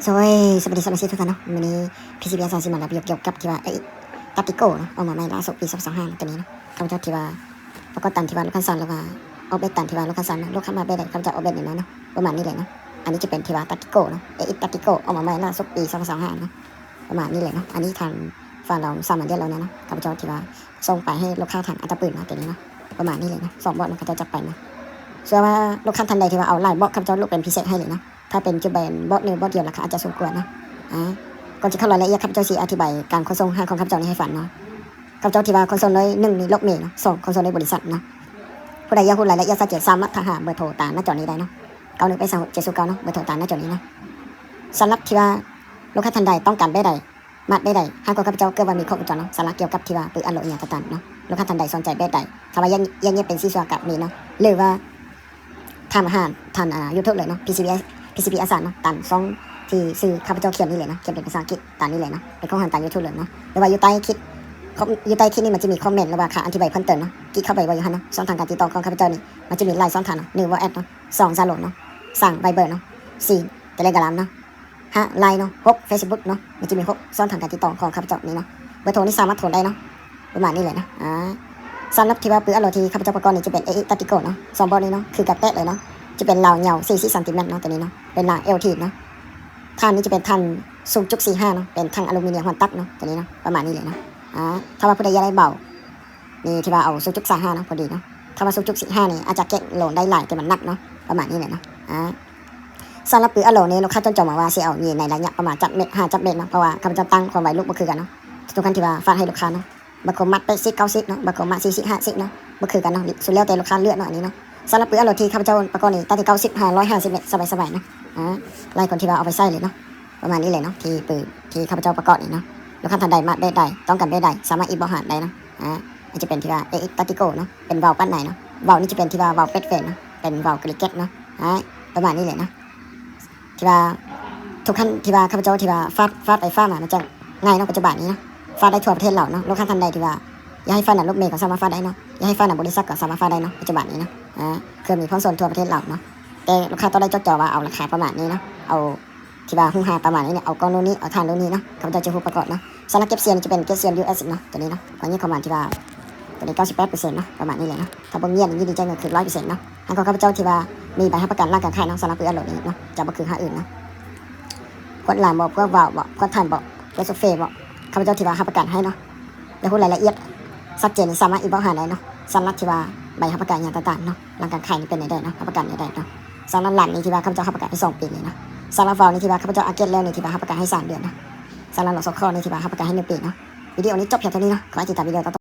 ໂດຍ ສະບາຍດີສະມາຊິກທຸກທ່ານເນາະ, ມື້ນີ້ ພີຊີບີ ອາສາ ຊິມາລາຍລະອຽດກ່ຽວກັບທີ່ວ່າ ເອ ຕາຕິໂກເນາະ ອອກມາໃໝ່ລ່າສຸດປີສອງພັນຊາວຫ້າເນາະ ຕົວນີ້ເນາະ. ຂ້າພະເຈົ້າທີ່ວ່າປະກອບຕັນທີ່ວ່າລູກຄ້າສັ່ງ ຫຼືວ່າອອກແບບຕາມທີ່ວ່າລູກຄ້າສັ່ງເນາະ, ລູກຄ້າມາແບບໃດ ຂ້າພະເຈົ້າອອກແບບນັ້ນເນາະ ປະມານນີ້ແຫຼະເນາະ. ອັນນີ້ຈະເປັນທີ່ວ່າຕາຕິໂກເນາະ ເອ ຕາຕິໂກ ອອກມາໃໝ່ລ່າສຸດປີສອງພັນຊາວຫ້າເນາະ ປະມານນີ້ແຫຼະເນາະ. ອັນນີ້ທ່ານຝາກລອງສາມາດເລືອກເອົາແນ່ເນາະ, ຂ້າພະເຈົ້າທີ່ວ່າສົ່ງໄປໃຫ້ລູກຄ້າທ່ານອັດຕະປືນເນາະ ຕົວນີ້ເນາະ ປະມານນີ້ແຫຼະເນາະ. ສອງບອດເນາະ ຂ້າພະເຈົ້າຈັດໄປເນາະ, ສ່ວນວ່າລູກຄ້າທ່ານໃດທີ່ວ່າເອົາຫຼາຍບອດ ຂ້າພະເຈົ້າເລືອກເປັນພິເສດໃຫ້ເລີຍເນາະ. ຖ້າເປັນຈະແບນບອດໜຶ່ງບອດດຽວ ລາຄາອາດຈະສູງກວ່າເນາະ. ອາ ກ່ອນຈະເຂົ້າລາຍລະອຽດ ຂ້າພະເຈົ້າຊິອະທິບາຍການຂົນສົ່ງຮ້ານຂອງຂ້າພະເຈົ້ານີ້ໃຫ້ຟັງເນາະ. ຂ້າພະເຈົ້າທີ່ວ່າຂົນສົ່ງໂດຍ ໜຶ່ງ ນີ້ລົດເມເນາະ, ສອງ ຂົນສົ່ງໂດຍບໍລິສັດເນາະ. ຜູ້ໃດຢາກຮູ້ລາຍລະອຽດຊັດເຈນ ສາມາດທັກຫາເບີໂທຕາມໜ້າຈໍນີ້ໄດ້ເນາະ, ເກົ້າໜຶ່ງແປດສາມຫົກເຈັດສູນເກົ້າເນາະ, ເບີໂທຕາມໜ້າຈໍນີ້ເນາະ. ສຳລັບທີ່ວ່າລູກຄ້າທ່ານໃດຕ້ອງການແບບໃດ ມາແບບໃດ ຮ້ານຂອງຂ້າພະເຈົ້າເກີດວ່າມີຄົບວົງຈອນເນາະ. ສຳລັບກ່ຽວກັບທີ່ວ່າປືອັດໂຫຼດອີ່ຫຍັງຕ່າງໆເນາະ, ລູກຄ້າທ່ານໃດສົນໃຈແບບໃດ ຖ້າວ່າແຍກ ແຍກເປັນຊີ້ສ່ວນກໍມີເນາະ ຫຼືວ່າ ຖາມຫາທ່ານ ອ່າ ຢູທູບເລີຍເນາະ ພີຊີບີ ພີຊີບີ ອາສາເນາະ, ຕາມຊ່ອງທີ່ຊື່ຂ້າພະເຈົ້າຂຽນນີ້ເລີຍເນາະ, ຂຽນເປັນພາສາອັງກິດຕາມນີ້ເລີຍເນາະ, ເປັນຂອງທ່ານ ຕາມຢູທູບເລີຍເນາະ. ຫຼືວ່າຢູ່ໃຕ້ຄລິບ ຢູ່ໃຕ້ຄລິບນີ້ມັນຈະມີຄອມເມັນ ຫຼືວ່າຄຳອະທິບາຍເພີ່ມເຕີມເນາະ, ຄລິກເຂົ້າໄປເບິ່ງຢູ່ຫັ້ນເນາະ. ຊ່ອງທາງການຕິດຕໍ່ຂອງຂ້າພະເຈົ້ານີ້ ມັນຈະມີຫຼາຍຊ່ອງທາງເນາະ, ໜຶ່ງ ວອດແອັບເນາະ, ສອງ ຊາໂລເນາະ, ສາມ ໄວເບີເນາະ, ສີ່ ເຕເລກຣາມເນາະ, ຫ້າ ລາຍເນາະ, ຫົກ ເຟສບຸກເນາະ, ມັນຈະມີຫົກຊ່ອງທາງການຕິດຕໍ່ຂອງຂ້າພະເຈົ້ານີ້ເນາະ. ເບີໂທນີ້ສາມາດໂທໄດ້ເນາະ ປະມານນີ້ເລີຍເນາະ. ອາ ສຳລັບທີ່ວ່າປືອັດໂຫຼດທີ່ຂ້າພະເຈົ້າປະກອບນີ້ຈະເປັນ ເອ ຕາຕິໂກເນາະ, ສອງບອດນີ້ເນາະ ຄືກັນເປະເລີຍເນາະ, ຈະເປັນລາວຍາວສີ່ສິບຊັງຕີແມັດເນາະ ຕົວນີ້ເນາະ, ເປັນລາວແອວທີເນາະ. ຖັງນີ້ຈະເປັນຖັງສູງຈຸດສີ່ຫ້າເນາະ, ເປັນຖັງອາລູມີນຽມຮ່ອນຕັດເນາະ ຕົວນີ້ເນາະ, ປະມານນີ້ເລີຍເນາະ. ອາ ຖ້າວ່າຜູ້ໃດຢາກໄດ້ເບົານີ້ ທີ່ວ່າເອົາສູງຈຸດສາມຫ້າເນາະ ພໍດີເນາະ, ຖ້າວ່າສູງຈຸດສີ່ຫ້ານີ້ອາດຈະເກັກໂລໄດ້ຫຼາຍ ແຕ່ມັນໜັກເນາະ ປະມານນີ້ແຫຼະເນາະ. ອາ ສຳລັບປືອັດໂຫຼນີ້ ລູກຄ້າຈົ່ງຈອງມາວ່າຊິເອົາຢູ່ໃນໄລຍະປະມານຈັກເມັດ ຫ້າ ຈັກເມັດເນາະ, ເພາະວ່າຂ້າພະເຈົ້າຕັ້ງຄວາມໄວລຸກບໍ່ຄືກັນເນາະ. ທຸກຄັ້ງທີ່ວ່າຟາດໃຫ້ລູກຄ້າເນາະ ບາງຄົນມັກແປດສິບ ເກົ້າສິບເນາະ, ບາງຄົນມັກສີ່ສິບ ຫ້າສິບເນາະ, ບໍ່ຄືກັນເນາະ, ສຸດແລ້ວແຕ່ລູກຄ້າເລືອກເນາະ ອັນນີ້ເນາະ. ສຳລັບປືອັດໂຫຼທີ່ຂ້າພະເຈົ້າປະກອບນີ້ ຕັ້ງແຕ່ເກົ້າສິບ ຫາຮ້ອຍຫ້າສິບເມັດ ສະບາຍໆເນາະ. ອາ ຫຼາຍຄົນທີ່ວ່າເອົາໄປໃຊ້ເລີຍເນາະ ປະມານນີ້ແຫຼະເນາະ. ທີ່ປືທີ່ຂ້າພະເຈົ້າປະກອບນີ້ເນາະ ລູກຄ້າທ່ານໃດມັກແບບໃດ ຕ້ອງການແບບໃດ ສາມາດອິນບັອກຫາໄດ້ເນາະ. ອາ ອັນນີ້ຈະເປັນທີ່ວ່າ ເອ ຕາຕິໂກເນາະ ເປັນວາວປັດໃນເນາະ, ວາວນີ້ຈະເປັນທີ່ວ່າວາວເປັດເຟນເນາະ, ເປັນວາວກະລິເກັດເນາະ. ອາ ປະມານນີ້ແຫຼະເນາະ. ທີ່ວ່າທຸກຄັ້ງທີ່ວ່າຂ້າພະເຈົ້າທີ່ວ່າຟາດ ຟາດໄປຟາດມາ ມັນຈະງ່າຍເນາະ ປັດຈຸບັນນີ້ເນາະ, ຟາດໄດ້ທົ່ວປະເທດລາວເນາະ. ລູກຄ້າທ່ານໃດທີ່ວ່າຢາກໃຫ້ຟາດນຳລົດເມກໍສາມາດຟາດໄດ້ເນາະ, ຢາກໃຫ້ຟາດນຳບໍລິສັດກໍສາມາດຟາດໄດ້ເນາະ ປັດຈຸບັນນີ້ເນາະ. ອາ ຄືມີພ້ອມສ່ວນທົ່ວປະເທດລາວເນາະ, ແຕ່ລູກຄ້າຕ້ອງໄດ້ເຈາະຈໍວ່າເອົາລາຄາປະມານນີ້ເນາະ, ເອົາທີ່ວ່າຮຸງຮາປະມານນີ້ເນາະ, ເອົາກ້ອງໂນ່ນນີ້ ເອົາຖ່ານໂນ່ນນີ້ເນາະ, ຂ້າພະເຈົ້າຈະຮູ້ປະກອບເນາະ. ສຳລັບເກັບສ່ຽນນີ້ຈະເປັນເກັບສ່ຽນ ຢູເອັສ ເນາະ ຕົວນີ້ເນາະ, ຂ້ອຍຍິງຄວາມໝາຍທີ່ວ່າ ຕົວນີ້ເກົ້າສິບແປດເປີເຊັນເນາະ ປະມານນີ້ແຫຼະເນາະ. ຖ້າບໍ່ງຽນຍິນດີຈ່າຍເງິນຄືຮ້ອຍເປີເຊັນເນາະ. ຮ້ານຂອງຂ້າພະເຈົ້າທີ່ວ່າມີໃບຮັບປະກັນຫຼັງການຂາຍເນາະ, ສຳລັບປືອັດໂຫຼນີ້ເນາະ ຈະບໍ່ຄືຮ້ານອື່ນເນາະ. ພວກລາມບໍ ພວກວາວບໍ ພວກຖ່ານບໍ ພວກໂຊເຟບໍ ຂ້າພະເຈົ້າທີ່ວ່າຮັບປະກັນໃຫ້ເນາະ. ຢາກຮູ້ລາຍລະອຽດຊັດເຈນນີ້ສາມາດອິນບັອກຫາໄດ້ເນາະ. ສຳລັບທີ່ວ່າໃບຮັບປະກັນຫຍັງຕ່າງໆເນາະ, ຫຼັງການຂາຍນີ້ເປັນແນວໃດເນາະ, ຮັບປະກັນແນວໃດເນາະ. ສຳລັບລາມນີ້ທີ່ວ່າຂ້າພະເຈົ້າຮັບປະກັນໃຫ້ສອງປີເລີຍເນາະ. ສຳລັບວາວນີ້ທີ່ວ່າຂ້າພະເຈົ້າອັບເກຣດແລ້ວນີ້ທີ່ວ່າຮັບປະກັນໃຫ້ສາມເດືອນເນາະ. ສຳລັບລໍຊະຄໍນີ້ທີ່ວ່າຮັບປະກັນໃຫ້ໜຶ່ງປີເນາະ. ວິດີໂອນີ້ຈົບພຽງເທົ່ານີ້ເນາະ, ຂໍໃຫ້ຕິດຕາມວິດີໂອຕໍ່ໄປ.